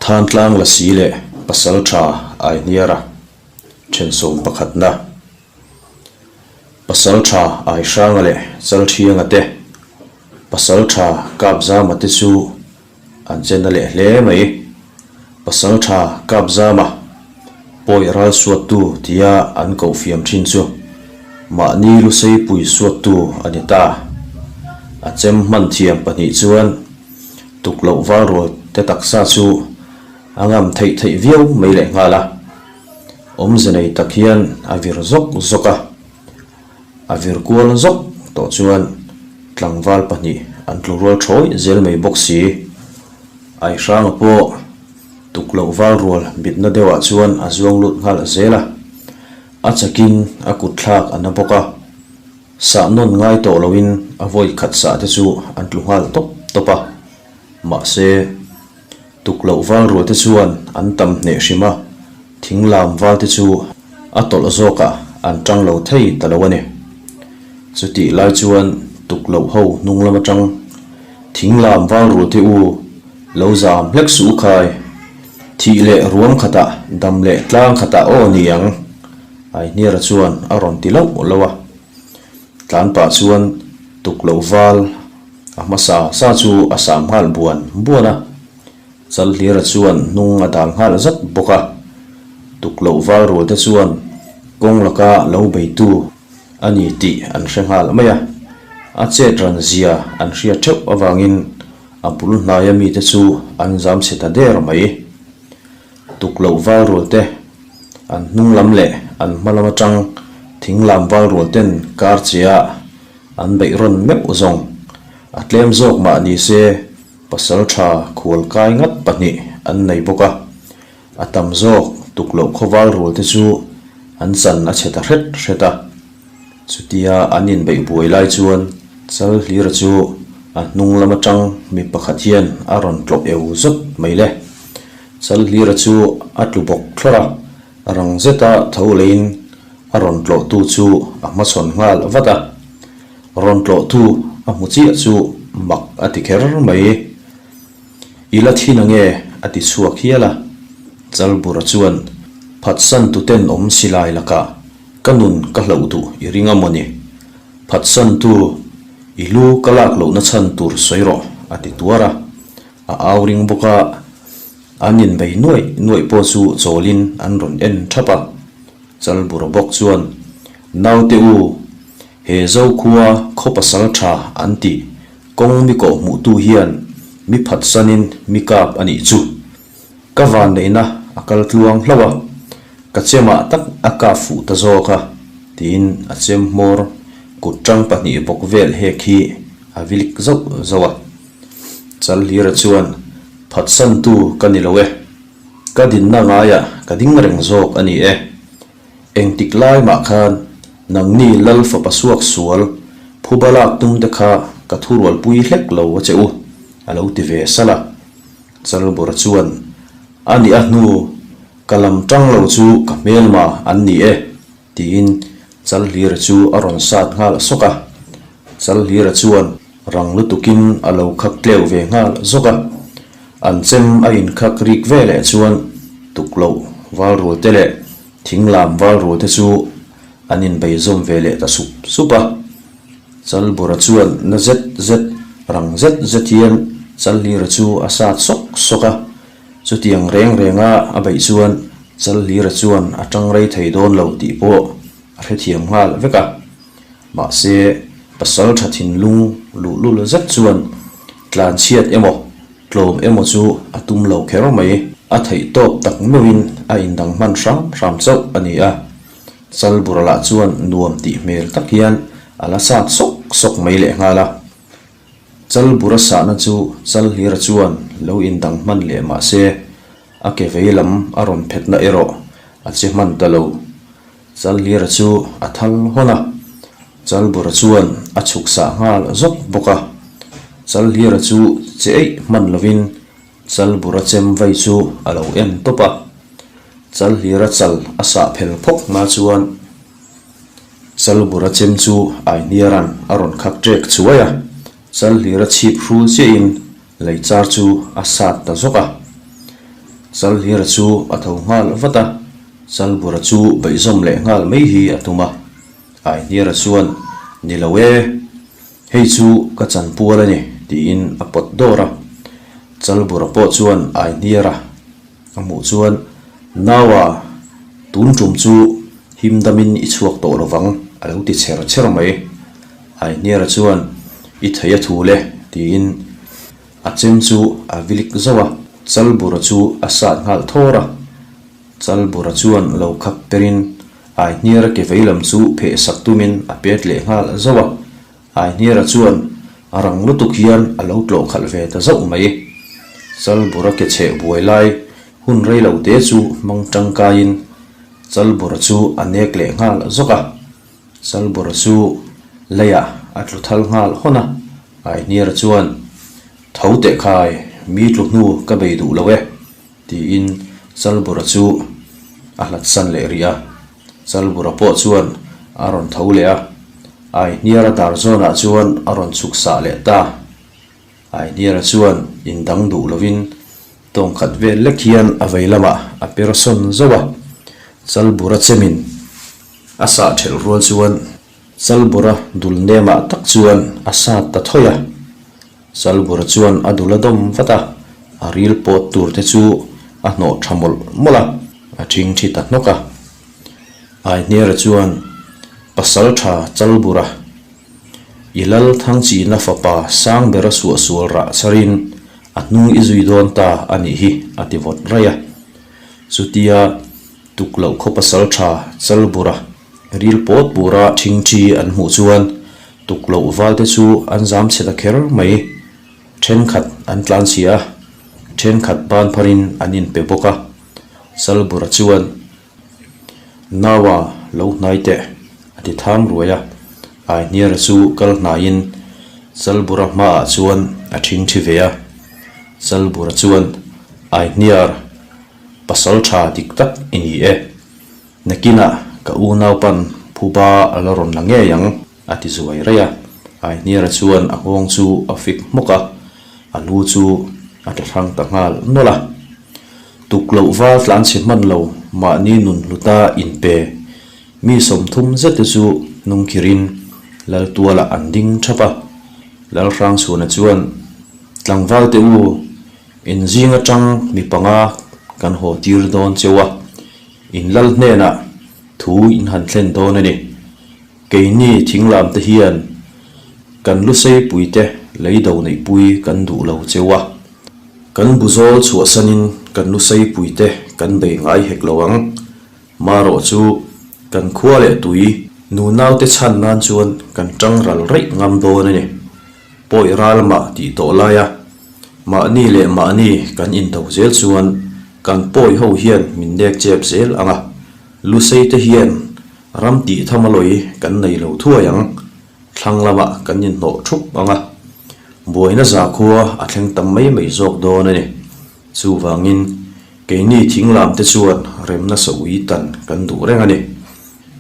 Thantlang Lasi leh Pasaltha Aihniara thensawm pakhatna, Pasaltha Aihranga leh Chalthianga te, Pasaltha Kapzama te chu an che na leh hle mai. Pasaltha Kapzama pawi ral suattu tia an koh fiam thin chu mahni luseipui suattu a ni ta. A chem hman thiam pahnih chuan tukloh valrual te taksa chu a ngam theih theih viau mai leh nghal a. Awmze nei tak hian a vir zawk zawk a, a vir kual zawk tawh chuan tlangval pahnih an tlu rual thawi zel mai bawk si. Aihranga pawh tukloh val rual bitna deuhah chuan a zuang lut nghal zel a, a chakin a kut thlak a na bawk a, sah nawn ngai tawh loin a vawi khat sah te chu an tlu nghal tawp tawp a, mahse, Tuk loh val rual te chuan an tam hneh hrim a, thing lam val te chu a tawlh zawkah an tang lo thei ta lo a ni. Chutih lai chuan tuk loh ho hnung lam atang thing lam val rual te u lo zam hlek suh u khai, thih leh ruam khatah dam leh tlang khatah aw ni ang, Aihniara chuan a rawn ti lauh lauh a. Tlan pah chuan tuk loh val A hmasa sa chu a sam nghal buan buan a, Chalhlira chuan hnung a dal nghal zat bawk a. Tukloh val rual te chuan kawng laka lo beitu a ni tih an hre nghal mai a, a chet ran zia an hria theuh avangin a bul hnaia mite chu an zam chhe ta der mai. Tukloh val rual te an hnung lam leh an hma lam atang thinglam val rual ten kar che a, An beih rawn meuh zawng. A tlem zawk mah ni se pasal tha khual kai ngat pahnih an nei bawk a. A tam zawk tuk loh khawval rual te chu an chan a chhe ta hret hret a. Chutia an inbeih buai lai chuan Chalhlira chu a hnung lam atang mi pakhat hian a rawn tlawh eu zawt mai le. Chalhlira chu a tlu bawk thlawrh a, rang zeta tho leiin A rawn tlawhtu chu a hmachhawn nghal vat a, rawn tlawhtu a hmu chiah chu mak a ti kher mai. I la thin ange a ti chhuak hial a, Chalbura chuan phatsan tuten awm silai lakah ka nun ka hlauh duh i ring a mawni? Phatsantu i lu ka lak lohna chhan tur sawi rawh a ti tuar a, a au ring bawk a, an inbei nuaih nuaih pawh chu chawlin an rawn en thap a. Chalbura bawk chuan, Naute u, he Zokhua khaw pasal tha an tih kawng mi kawh hmuhtu hian mi phatsanin mi kap a nih chu. Ka vanneihna a kal tluang hlauh a, ka chemah tak a kap fuh ta zawk a, tiin a chem hmawr kut tang pahnih bawk vel hek hi a vilik zauh zauh a. Chalhlira chuan, Phatsantu ka ni lo e. Ka dinna ngaiah ka ding reng zawk a ni e. Engtik lai mah khan nangni Lal fapa suak sual phuba lak tum te kha ka thurualpui hlek lo a che u, a lo ti ve salh a. Chalbura chuan, A nih a hnu, ka lam tang lo chu ka hmelma an ni e, tiin Chalhlira chu a rawn sat nghal sawk a. Chalhlira chuan rang lutukin a lo khak tleu ve nghal zawk a. An chem a inkhak rik ve leh chuan tukloh valrual te leh thinglam valrual te chu an inbei zawm ve leh ta sup sup a. Chalbura chuan na zet zet rang zet zet hian Chalhlira chu a sat sawk sawk a. Chutiang reng renga a beih chuan Chalhlira chuan a tang rei thei dawn lo tih pawh a hrethiam nghal vek a. Mahse, pasal tha thinlung luhlul zet chuan tlanchhiat emaw, tlawm emaw chu a tum lo kher mai. A theih tawp tak meuhin a indang hman hram hram chauh a ni a. Chalbura lah chuan nuam tih hmel tak hian a la sat sawk sawk mai lehnghal a. Chalbura sahna chu Chalhlira chuan lo indang hman leh mah se, a ke vei lam a rawn phetna erawh a che hman ta lo. Chalhlira chu a thal hawn a, Chalbura chuan a chhuk sah nghal zawk bawk a. Chalhlira chu che eih hman lovin Chalbura chem vai chu a lo en tawp a. Chalhlira chal a sah phel phawk hma chuan Chalbura chem chu Aihniara'n a rawn khak ṭek chuai a, Chalhlira chhip hrul chiahin lei char chu a sat ta zawk a. Chalhlira chu a tho nghal vat a, Chalbura chu beihzawm leh nghal mai hi a tum a. Aihniara chuan, Ni lo e, hei chu ka chanpual a ni, tiin a pawt dawr a. Chalbura pawh chuan Aihniara a hmuh chuan, Naua, tun tum chu him damin i chhuak tawh lo vang, a lo ti chher chher mai. Aihniara chuan, I thei a thu le, tiin a chem chu a vilik zauh a, Chalbura chu a sat nghal thawr a. Chalbura chuan lo khak perin Aihniara ke vei lam chu pheh sak tumin a pet leh nghal zauh a. Aihniara chuan a rang lutuk hian a lo tlawh khalh ve ta zauh mai. Chalbura ke chheh buai lai hun rei lo te chu hmang tangkaiin Chalbura chu a nek leh nghal zawk a. Chalbura chu leiah a tlu thal nghal hawn a. Aihniara chuan, Tho teh khai, mi tlu hnu ka bei duh lo e. Tiin Chalbura chu a hlatsan leh rih a. Chalbura pawh chuan a rawn tho leh a, Aihniara dar zawnah chuan a rawn chhuk sah leh ta. Aihniara chuan indang duh lovin tawng khat vel lek hian a vei lamah a per sawn zauh a. Chalbura chemin a sah thelh rual chuan Chalbura dul nemah tak chuan a sat ta thawi a. Chalbura chuan a dul a dawm vat a, a ril pawt tur te chu a hnawh tha mawlh mawlh a, a thing thi ta hnawk a. Aihniara chuan Pasal tha Chalbura, i lal Thangchina fapa Sangbera suahsual rah chharin a hnung i zui dawn ta a nih hi a ti vawt raih a. Chutia tukloh khaw pasal tha Chalbura Ril pawt pura thingthi an hmuh chuan tukloh valte chu an zam chhe ta kher mai. Thenkhat an tlan chhia a, thenkhat ban pharin an inpe bawk a. Salbura chuan, Naua lo hnai teh, a ti tham ruai a. Aihniara chu kal hnaiin Salbura hmaah chuan a thingthi ve a. Salbura chuan, Aihniar, pasal tha dik tak i ni e. Nakinah ka unaupan phuba a la rawn la ngei ang, a ti zuai raih a. Aihniara chuan a nghawng chu a fik hmawk a, a lu chu a tla hrang ta nghal nawlh a. Tuk loh val tlanchhe hman lo mahni nun hluta inpe mi 30 zete chu hnungkhirin Laltualah an ding thap a. Lalhrangchhuana chuan, Tlangvalte u, in zing atang mi panga kan haw tir dawn cheu a. In lal hnenah thu in han thlen dawn a ni. Keini thinglam te hian kan lusei te lei do neihpui kan duh lo cheu a. Kan buzawl chhuahsanin kan lusei te kan bei ngai hek lo ang. Marawh chu kan khua leh tui nunaute chhan nan chuan kan tang ral raih ngam dawn a ni. Pawi ral mah tih tawh laia mahni leh mahni kan indo zel chuan kan pawi ho hian min nek chep zel ang a, Lusei te hian ram tih tham a lawi kan nei lo thuai ang, thlang lamah kan inhnawh thup ang a, buaina zakhua a thleng tam mai mai zawk dawn a ni. Chuvangin keini thinglam te chuan remna sawi tan kan duh reng a ni.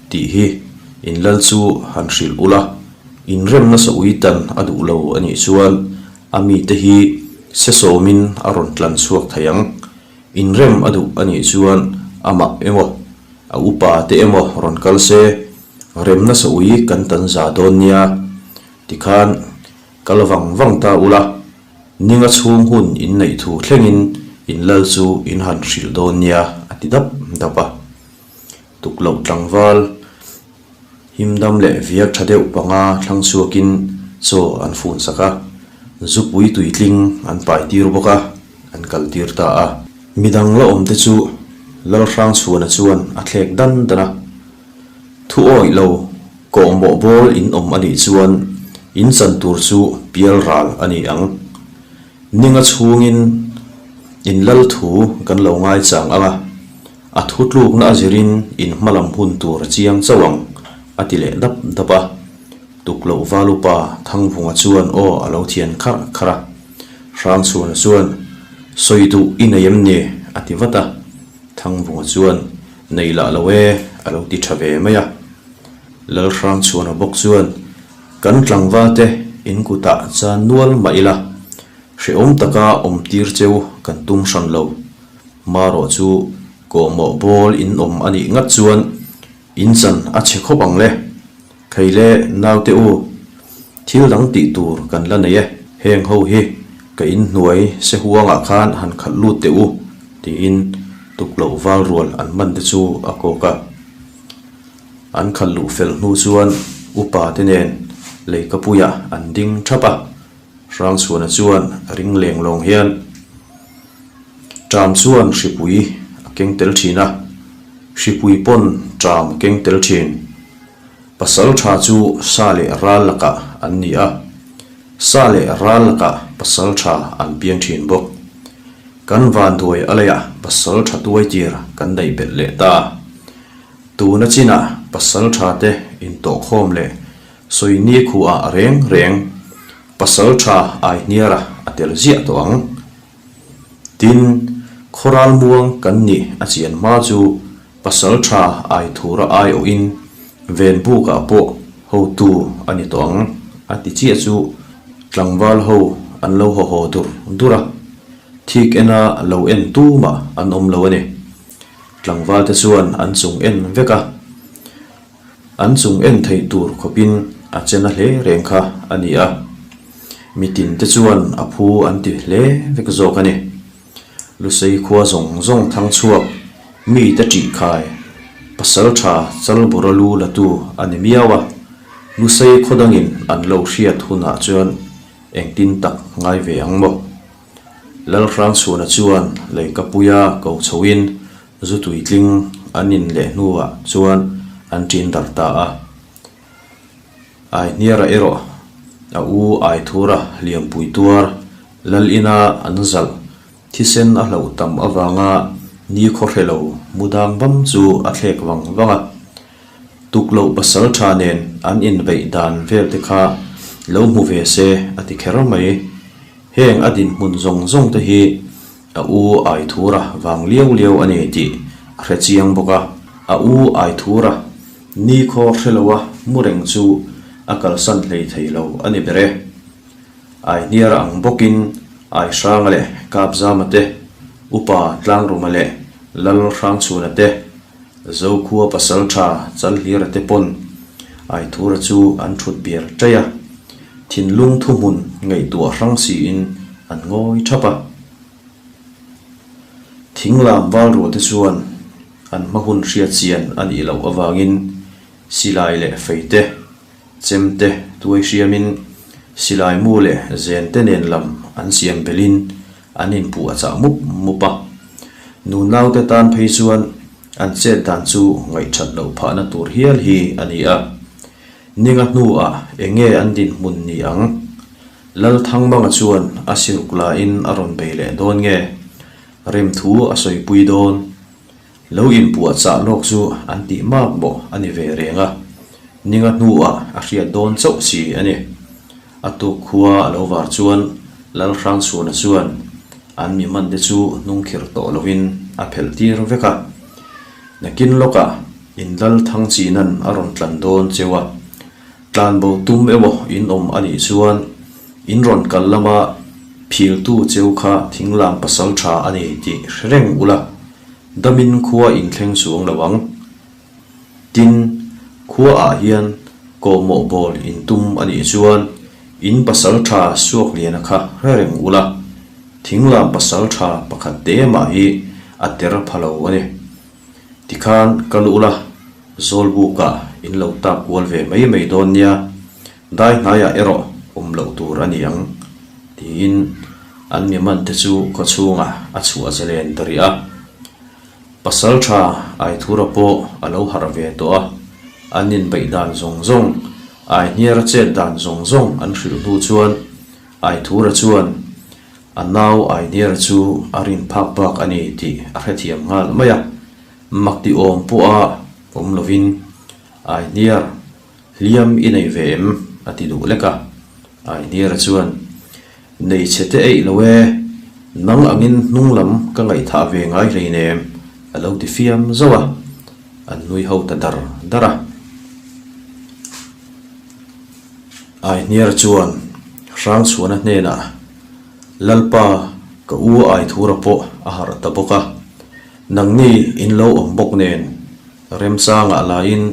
Tih hi in lal chu han hrilh ula, inrem nasa ui tan a duh lo a nih chuan a mite hi se sawmin a rawn tlan chhuak thei ang. Inrem a duh a nih chuan amah emaw, a upa te emaw rawn kal se, rem nasa ui kan tan za dawn nia. Tikhan kal vang vang ta ula, ninga chhung hun in neih thu thlengin in lal chu in han hrilh dawn nia a ti dap dap a. Tukloh tlangval himdam leh viak tha deuh panga thlang chhuakin chaw an fun sak a, zupui tuitling an pai tir bawk a, an kal tir ta a. Midang la awm te chu Lalhrangchhuana chuan a thlek dan dan a, Thu awih lo, kawhmawh bawl in awm a nih chuan in chan tur chu pial ral a ni ang. Ninga chhungin in lal thu kan lo ngaichang ang a. A thu tlukna a zirin in hma lam hun tur a chiang chauh ang, a ti leh dap dap a. Tukloh Valupa Thangvunga chuan aw a lo thian kharh kharh a. Hrangchhuana chuan, Sawi duh i nei em ni? a ti vat a. Thangvunga chuan, Nei lah lo e, a lo ti tha ve mai a. Lalhrangchhuana bawk chuan, Kan tlangvalte in kutah chan nual mah ila, hrehawm taka awm tir cheu kan tum hran lo. Marawh chu kawhmawh bawl in awm a nih ngat chuan in chan a chhe khawp ang le. Thei le naute u, thil dang tih tur kan la nei e, heng ho hi ka in hnuai se huangah khan han khalh lut teh u, tiin tukloh val rual an man te chu a kawk a. An khalh luh fel hnu chuan upa te nen leikapuiah an ding thap a, Hrangchhuana chuan ring leng lawng hian Ṭam chuan hripui a keng tel ṭhin a, hripui pawn ṭam a keng tel ṭhin. Pasal ṭha chu sa leh ral lakah an ni a, sa leh ral lakah pasal ṭha an piang ṭhin bawk. Kan vanduai a leiah pasal ṭha tuai tir kan neih belh leh ta. Tuna chinah pasal ṭha te intawhkhawm leh sawi ni khuah reng reng pasal ṭha Aihniara a tel ziah tawh ang. Tin, khawral muang kan nih a chian hma chu pasal tha Aithura aiawhin Venbukah pawh hotu a ni tawh ang a ti chiah chu tlangval ho an lo haw haw dur dur a, thik ena lo en tumah an awm lo a ni. Tlangval te chuan an chung en vek a. An chung en theih tur khawpin a che na hle reng kha a ni a, mitin te chuan a phu an ti hle vek zawk a ni. Lusei khua zawng zawng thang chhuak, mite ṭih khai, pasal ṭha chalbura lu la tu a ni miau a, Lusei khaw dangin an lo hriat hunah chuan engtin tak ngai ve ang maw? Lalhrangchhuana chuan leikapuia ko chhoin Zu tuitling an in leh hnuah chuan an ṭin darh ta a. Aihniara erawh a u Aithura liampui tuar lal ina an zalh thisen a hlauh tam avanga ni khaw hre lo mu dang bam chu a thlek vang vang a. Tukloh pasal tha nen an inbeih dan vel te kha lo hmu ve se a ti kher mai. Heng a dinhmun zawng zawng te hi A u Aithura vang liau liau a ni tih a hre chiang bawk a. A u Aithura nikhaw hre loa mu reng chu a kalsan hlei thei lo a ni ber e. Aihniara ang bawkin Aihranga leh Kapzama te, Upa Tlangruma leh Lal Hrangchhuna te, Zokhua Pasaltha Chalhlira te pawn Aithura chu an thut bial ṭaih a. Thinlung thuhmun ngaihtuah hrang siin an ngawi thap a. Thinglam valruah te chuan an hma hun hriat chian a nih loh avangin silai leh fei te, chem te tuai hriamin silai mu leh zen te nen lam an siam belhin an inpuh a chah mup mup a. Nunaute tan phei chuan an chet dan chu ngaihthat loh phahna tur hial hi a ni a. Ninga hnuah eng nge an dinhmun ni ang? Lalthangmanga chuan a siruk lain a rawn bei leh dawn nge? Remthu a sawipui dawn. Lo inpuah chah lawk chu an tih mak bawh a ni ve reng a, ninga hnuah a hriat dawn chauh si a ni. A tuk khua a lo var chuan Lalhrangchhuna chuan an mi hmante chu hnungkhirh tawh lovin a phelh tir vek a. Nakin lawkah in Lalthangchinan a rawn tlan dawn cheu a. Tlanbo tum emaw in awm a nih chuan in rawn kal lama philtu cheu kha thinglang pasal tha a ni tih hre reng ula, damin khua in thleng chuang lo ang. Tin, khua ah hian kawhmawh bawl in tum a nih chuan in pasal tha Suakliana kha hre reng ula, thinglang pasal tha pakhat te mah hi a ter pha lo a ni. Tikhan kal ula, Zawlbukah in lo tak kual ve mai mai dawn nia, dai hnaiah erawh awm loh tur a ni ang, tiin an mi mante chu khawchhungah a chhuah zalen ta rih a. Pasal tha Aithura pawh a lo harh ve tawh a, an inbeih dan zawng zawng, Aihniara chet dan zawng zawng an hrilh hnu chuan Aithura chuan a nau Aihniara chu a rin phak bak a ni tih a hrethiam nghal mai a. Mak ti awm pawha awm lovin Aihniar hliam i nei ve em? a ti duh lek a. Aihniara chuan, Nei chhe te eih lo e, nang angin hnung lam ka ngaihthah ve ngai hleinem a lo ti fiam zauh a, an nui ho ta dar dar a. Aihniar chuan Hrangchhuana hnenah, Lalpa, ka u Aithura pawh a harh ta bawk a. Nangni in lo awm bawk nen remchangah laiin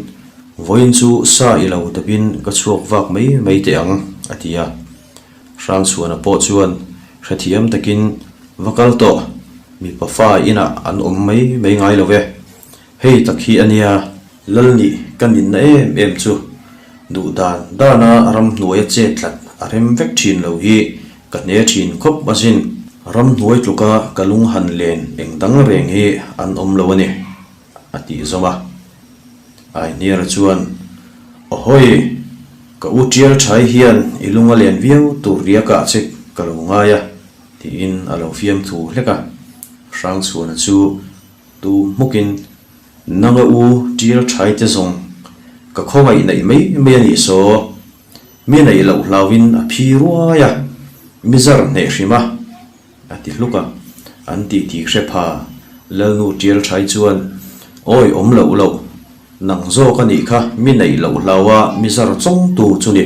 vawiin chu sa i lo dapin ka chhuak vak mai mai teh ang, a ti a. Hrangchhuana pawh chuan hrethiam takin va kal tawh, mipa fa inah an awm mai mai ngai lo e. Hei tak hi a nia, Lal nih ka ninna em em chu duh dan dana ramhnuaia chet tlat a rem vek thin lo hi ka hne thin khawp asin. Ramhnuai tluka ka lung han len eng dang reng hi an awm lo a ni, a tih zawm a. Aihniara chuan, Ahawi, ka u tial thai hian i lung a len viau tur riakah che ka lo ngai a, tiin a lo fiamthu hlek a. Hrangchhuana chu Tu hmukin nanga u tial thai te zawng ka khawngaih naih mai mai a nih saw, mi neih loh hlauin a phi ruai a, mi zar hneh hrim a, a ti hluk a, an tih tih hre pha Lalnu tial thai chuan awi awm loh loh, nang zawk a nih kha mi neih loh hlaua mi zar chawngtu chu ni.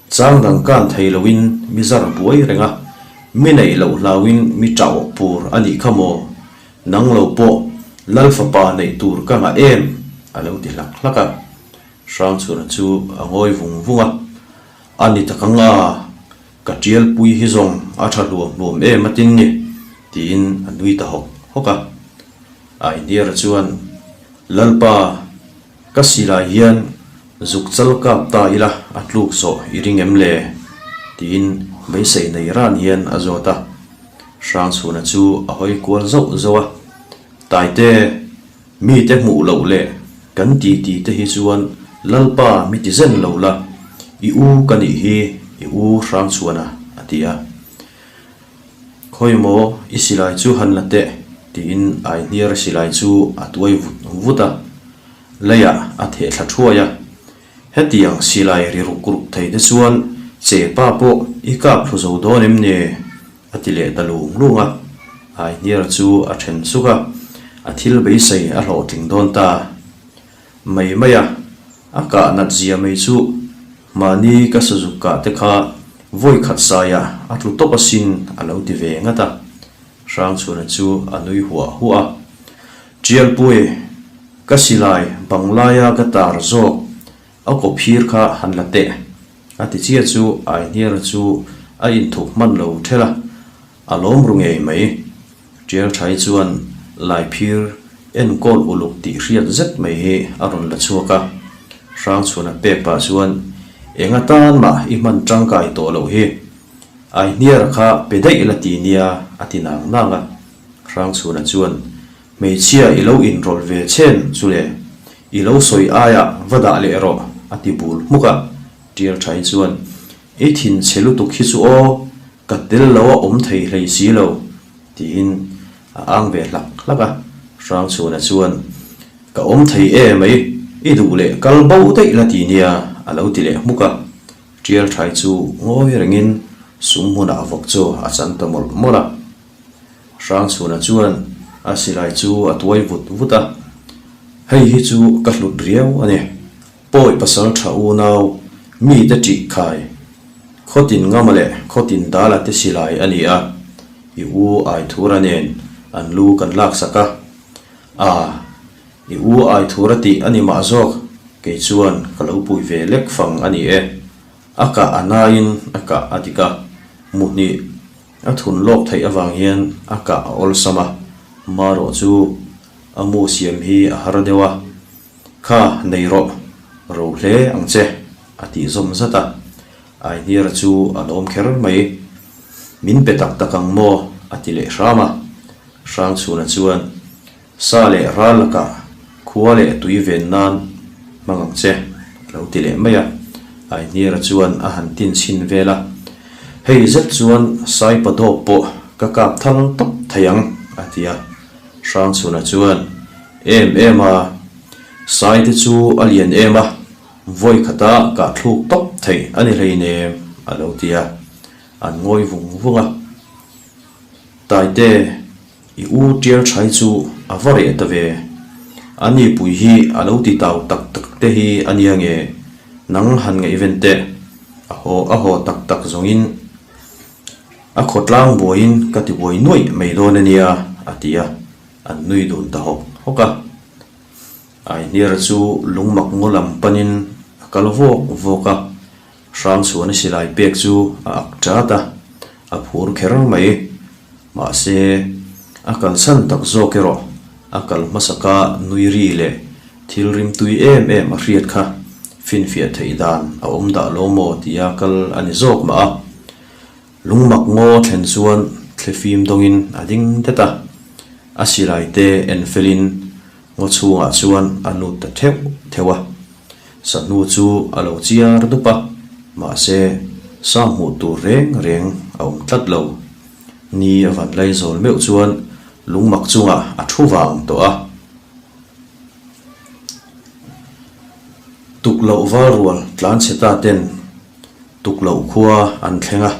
Chang dang kan thei loin mi zar buai reng a, mi neih loh hlauin mi ṭah awh pur a nih kha maw? Nang lo pawh Lal fapa neih tur ka ngah em? a lo ti hlak hlak a. Hrangchhuna chu a ngawi vung vung a, A ni tak ang a, ka ṭialpui hi zawng a ṭha hluam hluam em a tin ni, tiin a nui ta hawk hawk a. Ainiara chuan, Lalpa, ka silai hian zuk chal kap ta ila a tluk zawh i ring em le? tiin beisei nei ran hian a zawt a. Hrangchhuna chu a hawi kual zauh zauh a, Taite, mite hmuh loh leh kan titi te hi chuan Lalpa mi ti zen lo la, i u ka nih hi, i u Hrangchhuana, a ti a. Khawi maw, i silai chu han la teh, tiin Aihniara silai chu a tuai vut vut a, leiah a theh thla thuai a. Hetiang silai ri ruk ruk thei te chuan che pa pawh i kap thlu zo dawn em ni? a ti leh ta lung lung a. Aihniara chu a then suk a, a thil beisei a hlawhtling dawn ta mai mai a, a kah nat zia mai chu mahni ka sazuk kah te kha vawi khat saia a tlu tawp asin a lo ti ve ngat a. Hrangchhuna chu a nui huah huah a, Tialpui, ka silai bang laia ka tar zawk a kaw phir kha han la teh, a ti chiah chu Aihniara chu a inthup hman lo ṭhelh a, a lawm ru ngei mai. Tialthai chuan Laiphir enkawl uluk tih hriat zet mai hi a rawn la chhuak a, Hrangchhuna pek pah chuan, Eng atan mah i hman tangkai tawh loh hi, Aihniara kha pe daih la ti nia, a ti nang nang a. Hrangchhuna chuan, Hmeichhia i lo inrawlh ve chhen chu le, i lo sawi aiah va dah leh rawh, a ti bul hmuk a. Tialthai chuan, I thinchhe lutuk hi chu aw, ka tel lo a awm thei hlei si lo, tiin a ang ve hlak hlak a. Hrangchhuna chuan, Ka awm thei e mai, i duh leh kal bo daih la ti nia, a lo ti leh hmuk a. Tialthai chu ngawi rengin sum hmunah vawk chu a chan ta mawlh mawlh a. Hrangchhuna chuan a silai chu a tuai vut vut a, Hei hi chu ka hlut riau a ni. Pawi pasal tha unau mite ṭih khai, Khawtin Ngama leh Khawtin Dala te silai a ni a, i u Aithura nen an lu kan laksak a. A, i u Aithura tih a ni mah zawk, kei chuan ka lo pui ve lek fang a ni e. A kah a naiin a kah a dik a, muhnih A thun lawk theih avang hian a kah a awlsam a, marawh chu a mu siam hi a har deuh a, Kha, nei rawh, ro hle ang che, a tih zawm zat a. Aihniara chu a lawm kher mai. Min pe tak tak ang maw? a ti leh hram a. Hrangchhuna chuan, Sa leh ral lakah khua leh tui ven nan hmang ang che, a lo ti leh mai a. Aihniara chuan a han tin chhin vel a, Hei zet chuan Saipa dawp pawh ka kap thal tawp thei ang, a ti a. Hrangchhuna chuan, Em em a, Sai te chu a lian em a, vawi khata kah thluk tawp theih a ni hleinem, a lo ti a. An ngawi vung vung a. Taite, I u tial thai chu a va reh ta ve. A nipui hi a lo ti tau tak tak te hi a nia nge, nang han ngaihven teh. A haw a haw tak tak zawngin a khawtlang buaiin ka ti buai nuaih mai dawn a nia, a ti a. An nui dun ta hawk hawk a. Aihniara chu lungmak ngaw lam panin a kal vawk vawk a, Hrangchhuana silai pek chu a ak ṭat a, a phur kher mai. Mahse, a kalsan tak zawk erawh a kal hmasaka nui ri leh thil rimtui em em a hriat kha finfiah theih dan a awm dah lo maw tia kal a ni zawk mah a. Lungmak ngaw thlen chuan thlifim dawngin a ding det a, a silai te en felin ngaw chhungah chuan a lut ta theuh theuh a. Sahnu chu a lo chiar dup a, mahse sa hmuh tur reng reng a awm tlat lo. Ni a van lai zawl meuh chuan lungmak chungah a thu vang tawh a. Tukloh val rual tlan chhe ta ten Tukloh khua an thleng a.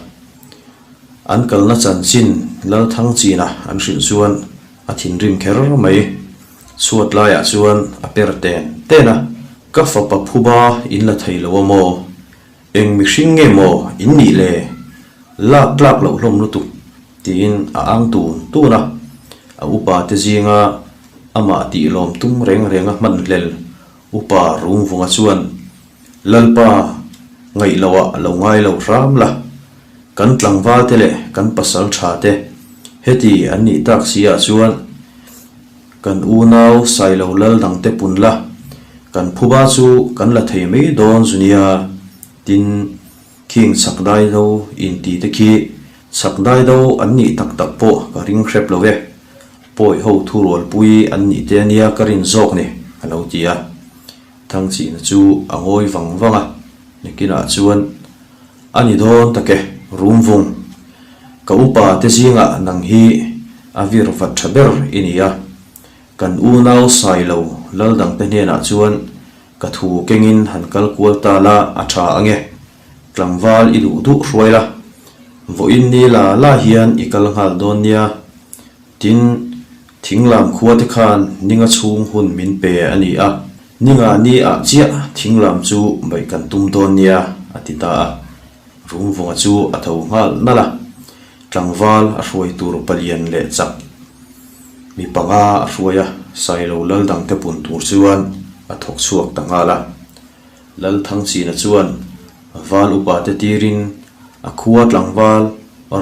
An kalna chanchin Lalthangchina an hrilh chuan a thinrim kher mai. Chhuat laiah chuan a per ten ten a, Ka fapa phuba in la thei lo a maw? Eng mihring nge maw in nih le? Lak tlak loh hlawm lutuk tiin a ang tun tun a. A upa te zinga amah tih lawm tum reng reng a hman hlel upa Rungvunga chuan, Lalpa, ngaih loh ah lo ngai lo hram la. Kan tlangval te leh kan pasal tha te heti an nih tak si ah chuan kan unau Sailo lal dang te pun la, kan phuba chu kan la thei mai dawn zu nia, tin khing chhak dai do in ti te khi chhak dai do an nih tak tak pawh ka ring hrep lo e, pawi ho thurualpui an nih te ania ka rin zawk ni a lo ti a. Thangchihna chu a ngawi vang vang a, nakinah chuan A ni dawn tak e, Rumvung. Ka upa te zingah nang hi a vir vat tha ber i ni a. Kan unau Sailo lal dangte hnenah chuan ka thu kengin han kal kual ta la a tha ange. Tlangval i duh duh hruai la. Vawiin ni la la hian i kal nghal dawn nia. Tin, Thinglam khuate khan ninga chhung hun min pe a ni a, ninga ni ah chiah Thinglam chu baih kan tum dawn nia, a ti ta a. Rungvunga chu a tho nghal nalh a, tlangval a hruai tur palian leh chak mi panga a hruai a, Sailo lal dangte pun tur chuan a thawk chhuak ta nghal a. Lalthangchina chuan val upate tirin a khua tlangval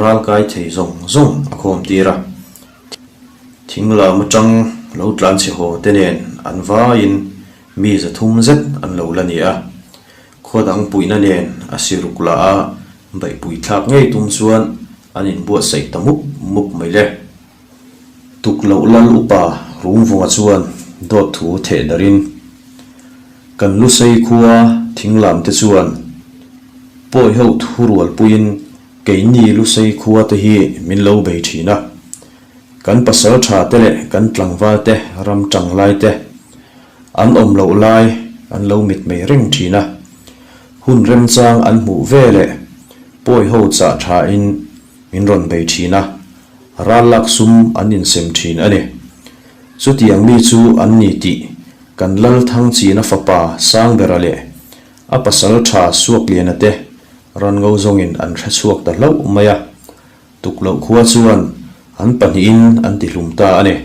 ralkai thei zawng zawng a khawm tir a. Thinglam atang lo tlan chhe haw te nen an vaiin mi zathum zet an lo la ni a. Khaw dang puihna nen a siruk la a baihpui thlak ngei tum chuan an inbuatsaih ta mup mup mai le. Tukloh lal upa Rungvunga chuan dawt thu theh darin, Kan Lusei khua thinglam te chuan pawi ho thu rualpuiin keini Lusei khua te hi min lo bei thin a. Kan pasal tha te leh kan tlangval te ram tang lai te an awm loh lai an lo mitmei reng thin a. Hun remchang an hmuh ve leh pawi ho chah thain min rawn bei thin a. Ral lak sum an insem thin a ni. Chutiang mi chu an ni tih kan Lalthangchina fapa Sangbera leh a pasal tha Suakliana te ran ngo zawngin an hre chhuak ta hlauh mai a, tukloh khua chuan an pahnihin an ti hlum ta a ni.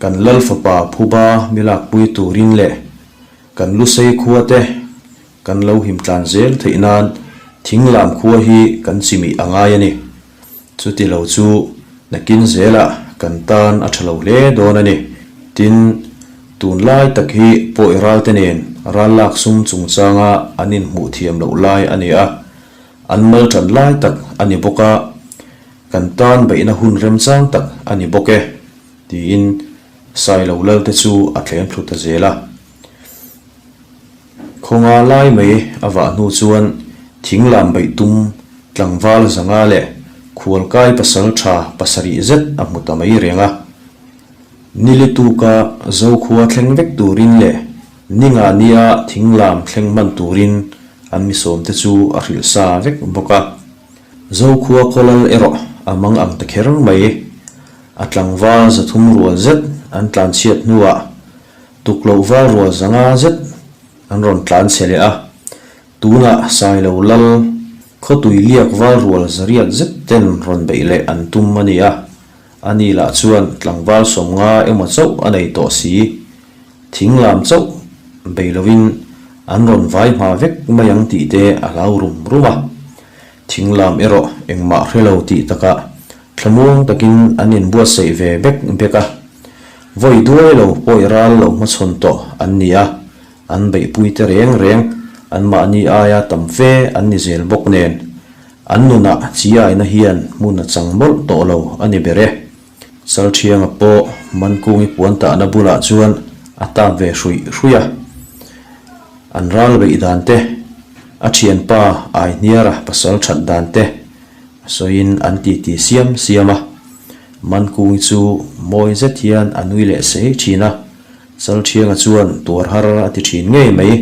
Kan Lal fapa Phuba mi lakpui turin leh kan Lusei khua te kan lo him tlan zel theih nan Thinglam khua hi kan chimih a ngai a ni. Chuti lo chu nakin zelah kan tan a tha lo hle dawn a ni. Tin, tunlai tak hi pawi ralte nen ral lak sum chungchanga an inhmuh thiam loh lai a ni a, an mal tan lai tak a ni bawk a, kan tan beihna hun remchang tak a ni bawk e, tiin Sailo Lalte chu a thlem thlu ta zel a. Khawnga lai mai a vah hnu chuan thinglam beih tum tlangval zanga leh khualkai pasal tha pasarih zet a hmu ta mai reng a. Nili tuka Zokhua thleng vek turin leh ninga nia thinglam thleng hman turin an misawmte chu a hrilh sa vek bawk a. Zokhua khawlal erawh a mang ang ta kher mai. A tlangval zathum rual zet an tlanchhiat hnuah Tukloh val rual zanga zet an rawn tlan chhe leh a, tunah Sailo lal khawtui liak val rual zariat zet ten rawn beih leh an tum a ni a. Ani lah chuan tlangval 50 emaw chauh a nei tawh si. Thing lam chauh bei lovin an rawn vai hma vek mai ang tih te a hlau rum rum a. Thing lam erawh engmah hre lo tih takah thlamuang takin an inbuatsaih ve bek bek a. Vawi duai lo pawi ral lo hmachhawn tawh an ni a, an beihpui te reng reng anmahni aia tam fe an ni zel bawk nen an nunah chiaina hian hmun a chang mawlh tawh lo a ni ber e. Chalthianga pawh Mankungi puan tahna bulah chuan a tap ve hruih hruih a. An ral beih dan te, a thianpa Aihniara pasal that dan te a sawiin an titi siam siam a. Mankungi chu mawi zet hian a nui leh sei thin a, Chalthianga chuan tuar har a ti thin ngei mai.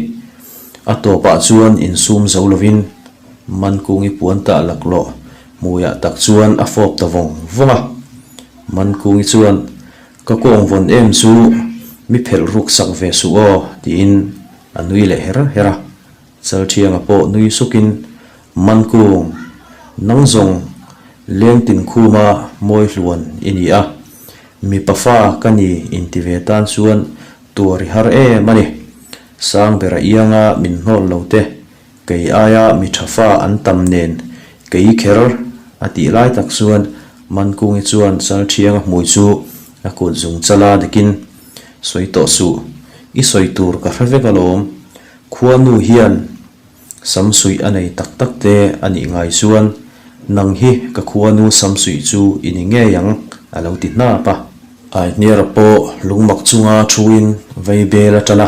A tawpah chuan insum zo lovin Mankungi puan tah laklawh Hmuiah tak chuan a fawp ta vawng vawng a. Mankungi chuan, Ka kawng vawn em chu mi phelh ruk sak ve suh aw, tiin a nui leh her her a. Chalthianga pawh nui sukin, Mankung, nang zawng lengtin khuma mawi hluan i ni a. Mipa fa ka ni inti ve tan chuan tuar i har em a ni. Sangbera ianga min hnawl lo te Kei aia mi tha fa an tam nen kei kher a tih lai tak chuan Mankungi chuan Chalthianga hmui chu a kut zung chala dekin, Sawi tawh suh, i sawi tur ka hre vek alawm. Khuanu hian samsuih a nei tak tak te a nih ngai chuan nang hi ka khuanu samsuih chu i ni ngei ang a lo ti hnap a. Aihniara pawh lungmak chunga thuin vaibel a tan a.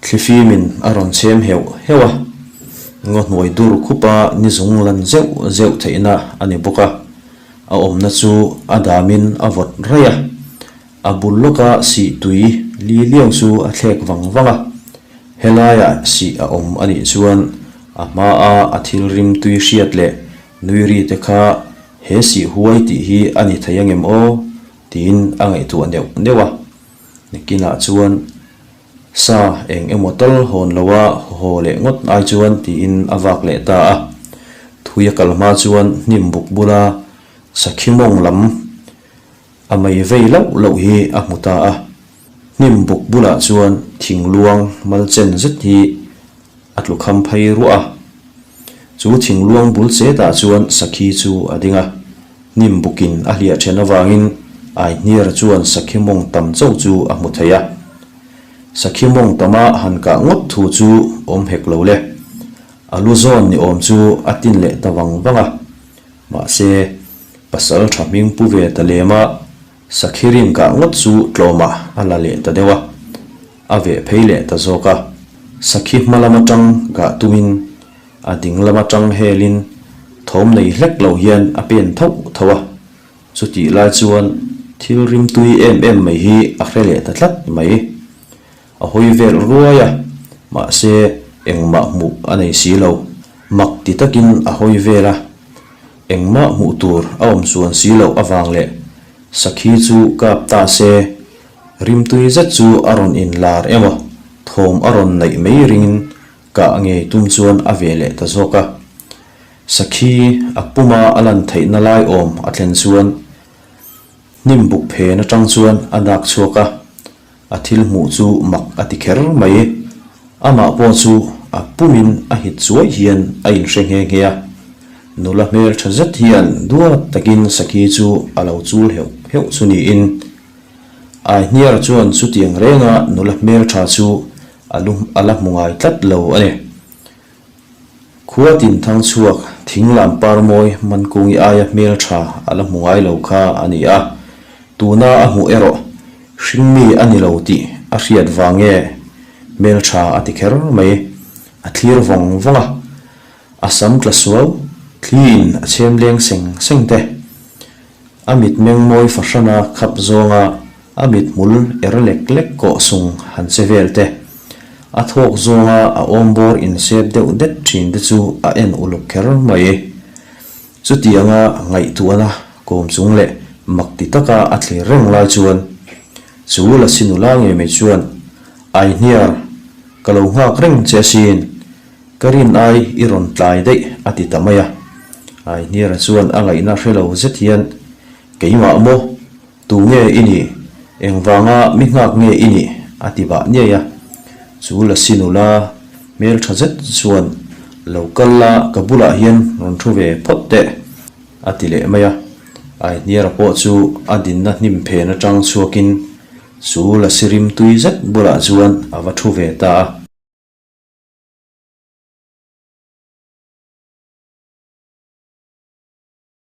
Thlifimin a rawn chhem heuh heuh a, ngaw hnuai dur khupa ni zung lan zeuh zeuh theihna a ni bawk a, a awmna chu a damin a vawt raih a, a bul lawka sih tui li liau chu a thlek vang vang a, helaiah sih a awm a nih chuan a hmaa a thil rim tui hriat leh nui ri te kha he sih huai tih hi a ni thei angem aw tiin a ngaihtuah neuh neuh a, nikinah chuan Sa eng emaw tal hawn lo a haw leh ngawt ai chuan tiin a vak leh ta a. Thui a kal hma chuan hnim buk bula sakhi mawng lam a mei vei loh loh hi a hmu ta a. Hnim buk bulah chuan thing luang mal chen zet hi a tlu kham phei ruah a. Chu thing luang bul chetah chuan sakhi chu a ding a. Hnim bukin a hliah then avangin Aihniara chuan sakhi mawng tam chauh chu a hmu thei a. Sakhi mawng tama han kah ngawt thu chu awm hek lo le. A lu zawn ni awm chu a tin leh ta vang vang a. Mahse, pasal tha hming pu ve ta lem a, sakhi rin kah ngawt chu tlawmah a la leh ta deuh a. A veh phei leh ta zawk a. Sakhi hma lam atang kah tumin a ding lam atang helin thawm nei hlek lo hian a pen tho tho a. Chutih lai chuan thil rimtui em em mai hi a hre leh ta tlat mai. A hawi vel ruai a, mahse engmah hmuh a nei si lo. Mak ti takin a hawi vel a, engmah hmuh tur a awm chuan si loh avang leh sakhi chu kap ta se, rimtui zet chu a rawn inlar emaw thawm a rawn neih mai ringin kah ngei tum chuan a ve leh ta zawk a. Sakhi a puma a lan theihna lai awm a thlen chuan hnim buk phen atang chuan a dak chhuak a, a thil hmuh chu mak a ti kher mai. Amah pawh chu a pumin a hit chuai hian a inhre nghe nghe a, nula hmel tha zet hian duat takin sakhi chu a lo chul heuh heuh chu niin Aihniara chuan chutiang renga nula hmel tha chu a lu a la hmu ngai tlat lo a ni. Khua tin thang chhuak thing lam par mawi Mankungi aia hmel tha a la hmu ngai lo kha a ni a, tuna a hmuh erawh hringmi a ni lo tih a hriat vang nge hmel tha a ti kher mai, a thlir vawng vawng a, a sam tla suau thliin a chhem leng seng seng te. A mitmeng mawi fahrana khap zawnga a mithmul er lek lek kawh sung han che vel te, a thawk zawnga a awmbawr insep deuh det thin te chu a en uluk kher mai. Chutianga ngaihtuahna kawm chung leh mak ti taka a thlir reng lai chuan chu Lasi nula ngei mai chuan, Aihniar, ka lo nghak reng che asin. Ka rin ai i rawn tlai daih a ti ta mai a. Aihniara chuan a ngaihna hre lo zet hian. Keimah maw? Tu nge i nih? Engvanga mi nghak nge i nih? a ti bah niai a. Chu Lasi nula hmeltha zet chuan, Lo kal la, ka bulah hian rawn thu ve phawt teh, a ti leh mai a. Aihniara pawh chu a dinna hnim phen atang chhuakin chu Lasi rim tui zet bulah chuan a va thu ve ta a.